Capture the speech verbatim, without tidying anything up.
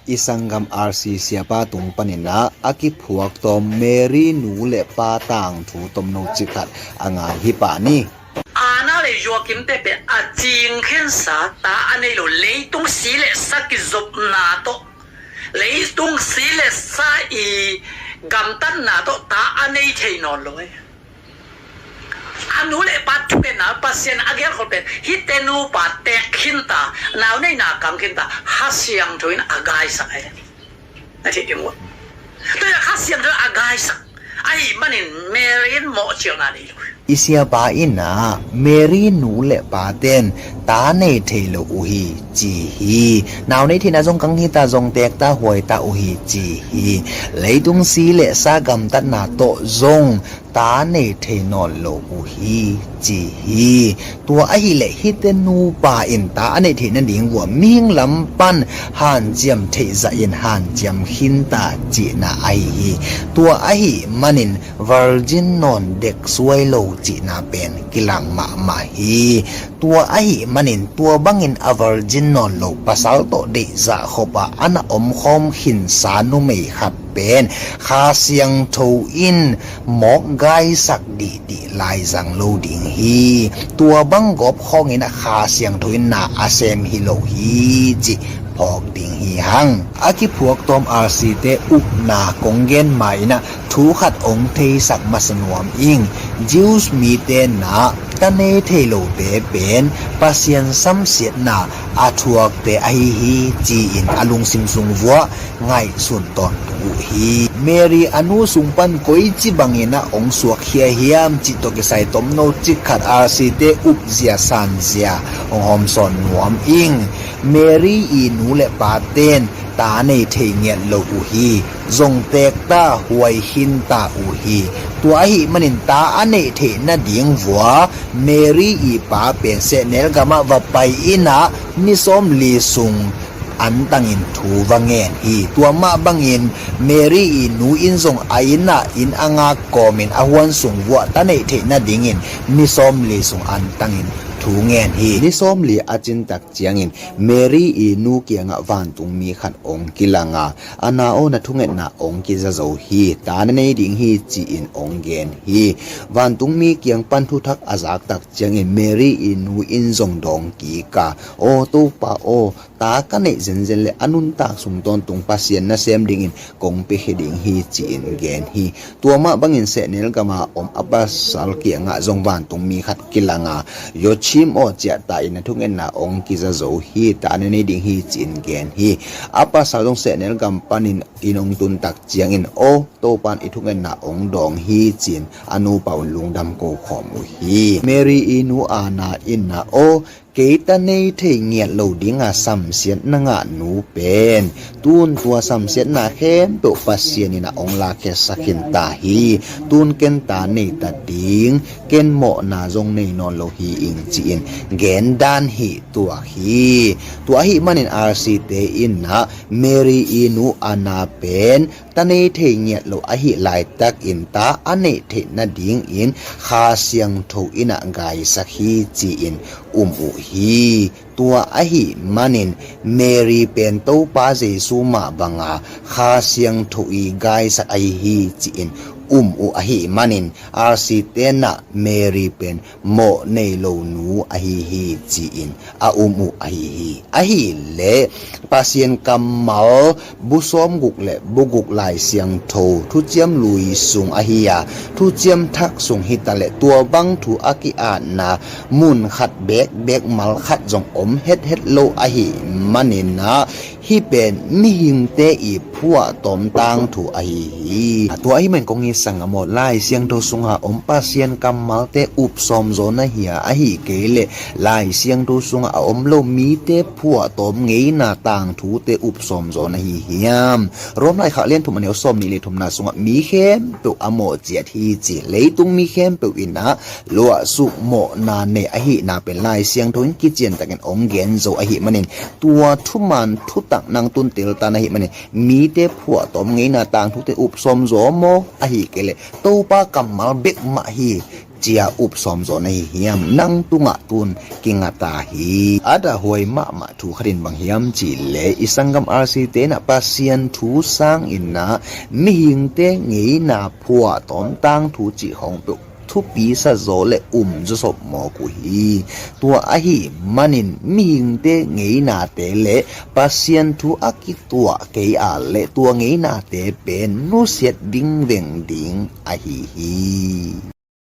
I sanggam R C siapa tung panin ah a kiphuak tawm Mary nu le pa tangthu tomno cikhat a ngai hi pah ni. Anna le Joachim te pen a cing khensa ta a nei lo, leitung si le sa kizopna tawh, leitung si le sa i gamtatna tawh ta a nei thei nawn lo e. A nu le pa thukhenna Pasian a gelkhol pen hihte nupa tek khinta, nau neina kang khinta, Kha Siangtho in a gaisak ahi. Na thei ding uh. Tua Kha Siangtho in a gaisak ahi manin Mary in mawhcilna nei lo. I siapa in ah Mary nu le pa ten ta nei thei lo uh hi ci hi. Nau nei theihna zong kang hita, zong tek ta, huai ta uh hi ci hi. Leitung si le sa gamtatna tawh zong ta nei thei nawn lo uh hi ci hi. Tua ahileh hihte nupa in ta a neih theih nading vua mihing lam pan hanciam theih zahin hanciam khinta cihna ahi hi. Tua ahi manin virgin nawn dek suai lo cihna pen kilang mahmah hi. Tua ahi manin tua bangin a virgin nawn lo pasal tawh deihzah khop ah a na omkhawm khinsa numei khat pen Kha Siangtho in mawk gaisak dihdih laizang lo ding hi. Tua bang gawp khawngin a Kha Siangtho in na a sem hi lo hi cih phawk ding hi hang. A kiphuak tawm R C te upna kong gen ma in ah thu khat ong theisak masa nuam ing. Jews mite na ta nei thei lote pen Pasian samsiatna a thuakte ahi hi ci-in a lungsim sung vuah ngaihsun tawntung uh hi. Mary a nu sung pan koici bangin a ong suakkhia hiam cih tawh kisai tomno cikkhat R C te upzia sanzia ong hawmsawn nuam ing. Mary i nu le paten ta nei thei ngiat lo uh hi. Zong teek ta, huai khin ta uh hi. Tua ahih manin ta a neih theih nading vua Mary i pa pen sehnel gamah va pai in ah ni sawmli sung antangin thu va ngen hi. Tua mah bangin Mary i nu in zong a inn ah inn a ngak kawmin a huan sung vuah ta neih theih nadingin ni sawmli sung antangin thu ngen hi. Ni sawmli a cintak ciangin Mary i nu kiangah vantungmi khat ong kilang a, a na aw, na thungetna ong kiza zo hi, ta na nei ding hi ci-in ong gen hi. Vantungmi kiang pan thuthak a zaktak ciangin Mary i nu in zong dawng kik a, aw Topa aw, ta ka neih zenzen le a nuntak sung tawntung Pasian nasem dingin kong piakhia ding hi ci-in gen hi. Tua mah bangin sehnel gama om a pasal kiangah zong vantungmi khat kilang a, Yochim aw, ciah ta in, na thungetna ong kiza zo hi, ta na nei ding hi ci-in gen hi. A pasal zong sehnel gam panin inn ong tuntak ciangin aw, Topan i thungetna ong dawng hi ci-in a nupa un lungdam ko khawm uh hi. Mary i nu Anna in ah aw, kei ta nei thei ngiat lo dinga samsiatna ngah nu pen tun tua samsiatna khempeuh Pasian in a ong lakkhiatsak khin ta hi. Tun ken ta nei ta ding, ken mawhna zong nei nawn lo hi ing ci-in gen dan hi tuak hi. Tua ahih manin R C te in ah Mary i nu Anna pen ta nei thei ngiat lo ahih laitakin ta a neih theih nadingin Kha Siangtho in ah gaisak hi ci-in um uh hi. Tua ahih manin Mary pen Topa Jesu mah banga Kha Siangtho i gaisak ahi hi ci-in um uh ahih manin R C te in ah Mary pen mawh nei lo nu ahi hi ci-in a um uh ahi hi. Ahileh Pasian kammal bu sawmguk le bu guk Lai Siangtho Thuciam Lui sung ahi a, Thuciam Thak sung hitaleh tua bang thu a ki-atna mun khat bekbek mal khat zong om hethet lo ahih manin ah hih pen mihingte i phuahtawm tangthu ahi hi. Tua ahih manin kong hi sangam aw, Lai Siangtho sunga om Pasian kammalte upsawm zaw na hi a, ahih kei leh Lai Siangtho sungah a om lo mite phuahtawm ngeina tangthute upsawm zaw na hi hiam? Rom laikhak lian thum a neu sawm nih le thumna sungah mi khempeuh a mawh ciat hi ci. Leitung mi khempeuh in ah luahsuk mawhna nei ahihna pen Lai Siangtho in kiciantakin ong gen zo ahih manin tua thuman thutak nang tuntel ta na hih manin mite phuahtawm ngeina tangthute upsawm zaw maw, ahih kei leh Topa kammal bek mah hi Cia up sawm zaw na hi hiam? Nang tungah tun kinga ta hi. A dahhuai mahmah thu khatin bang hiam cihleh i sanggam R C te inah Pasian thu sang inah mihingte ngeina phuah tawm tangthu cih hong peuh thupi sa zaw le um zawsop mawk uh hi. Tua ahi manin mihingte ngeinate le Pasian thu a kituah kei a le tua ngeinate pen nusiat ding veng ding ahi hi.